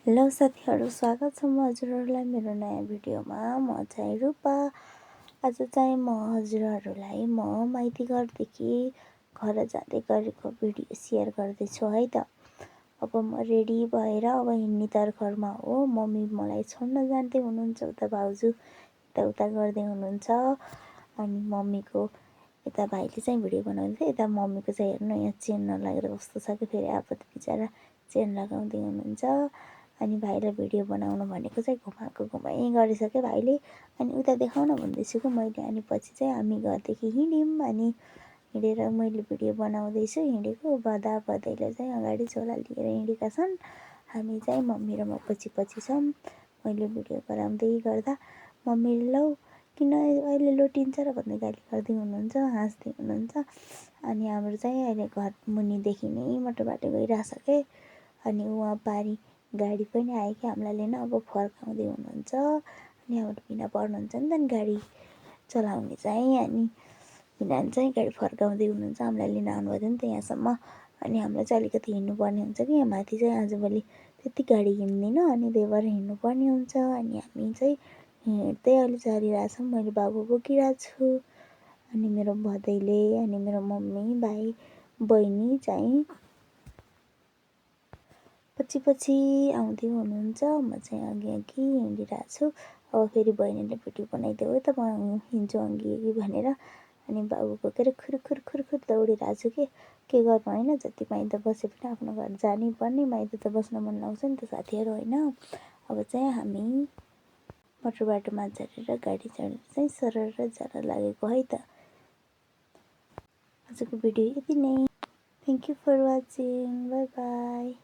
Hello साथीहरू, स्वागत छ म हजुरहरूलाई मेरो नयाँ भिडियोमा। म चाहिँ रूपा। आज चाहिँ म हजुरहरूलाई माइती घरदेखि घर जाँदै गरेको भिडियो सेयर गर्दैछु है त। अब म रेडी भएर अब हिँड्ने तर्खरमा हो। मम्मी मलाई छोड्न जाँदै हुनुहुन्छ, उता भाउजू यताउता गर्दै हुनुहुन्छ। अनि मम्मीको यता भाइले चाहिँ भिडियो बनाउँदै थियो, यता मम्मीको चाहिँ हेर्नु यहाँ चेन नलागेर कस्तो छ कि फेरि आफत बिचरा चेन लगाउँदै हुनुहुन्छ। अनि भाइलाई भिडियो बनाउनु भनेको चाहिँ घुमाइ गरिसक्यो भाइले। अनि उता देखाउन भन्दैछु कि मैले। अनि पछि चाहिँ हामी घरदेखि हिँड्यौँ। अनि हिँडेर मैले भिडियो बनाउँदैछु, हिँडेको बदा बदैले चाहिँ अगाडि झोला लिएर हिँडेका छन्। हामी चाहिँ मम्मी र म पछि पछि छौँ। मैले भिडियो गराउँदै गर्दा मम्मीले लौ किन अहिले लोटिन्छ र भन्दै गाली गर्दै हुनुहुन्छ, हाँस्दै हुनुहुन्छ। अनि हाम्रो चाहिँ अहिले घर मुनिदेखि नै मोटर बाटो गइरहेछ के। अनि उहाँ पारि गाडी पनि आयो कि हामीलाई लिन अब फर्काउँदै हुनुहुन्छ। अनि हाम्रो बिना पर्नुहुन्छ नि त नि गाडी चलाउने चाहिँ। अनि बिनाले चाहिँ गाडी फर्काउँदै हुनुहुन्छ, हामीलाई लिन आउनुभएको थियो नि त यहाँसम्म। अनि हामीलाई चाहिँ अलिकति हिँड्नुपर्ने हुन्छ कि यहाँ माथि चाहिँ आजभोलि त्यति गाडी हिँड्दैन, अनि त्यही भएर हिँड्नुपर्ने हुन्छ। अनि हामी चाहिँ हिँड्दै अलि झरिरहेछौँ। मैले बाबु बोकिरहेको छु। अनि मेरो भदैले अनि मेरो मम्मी भाइ बहिनी चाहिँ पछि पछि आउँदै हुनुहुन्छ। म चाहिँ अघि अघि हिँडिरहेको छु। अब फेरि बहिनीले भिडियो बनाइदेऊ है त, म हिँड्छु अघि भनेर। अनि बाबु बोकेर खुर दौडिरहेको छु के गर्नु होइन। जति माइत बसे पनि आफ्नो घर जानै पर्ने, माइत त बस्न मन लाग्छ नि त साथीहरू होइन। अब चाहिँ हामी मोटर बाटोमा झरेर गाडी चढेर चाहिँ सरर जान लागेको है त। आजको भिडियो यति नै। Thank you for watching, bye by.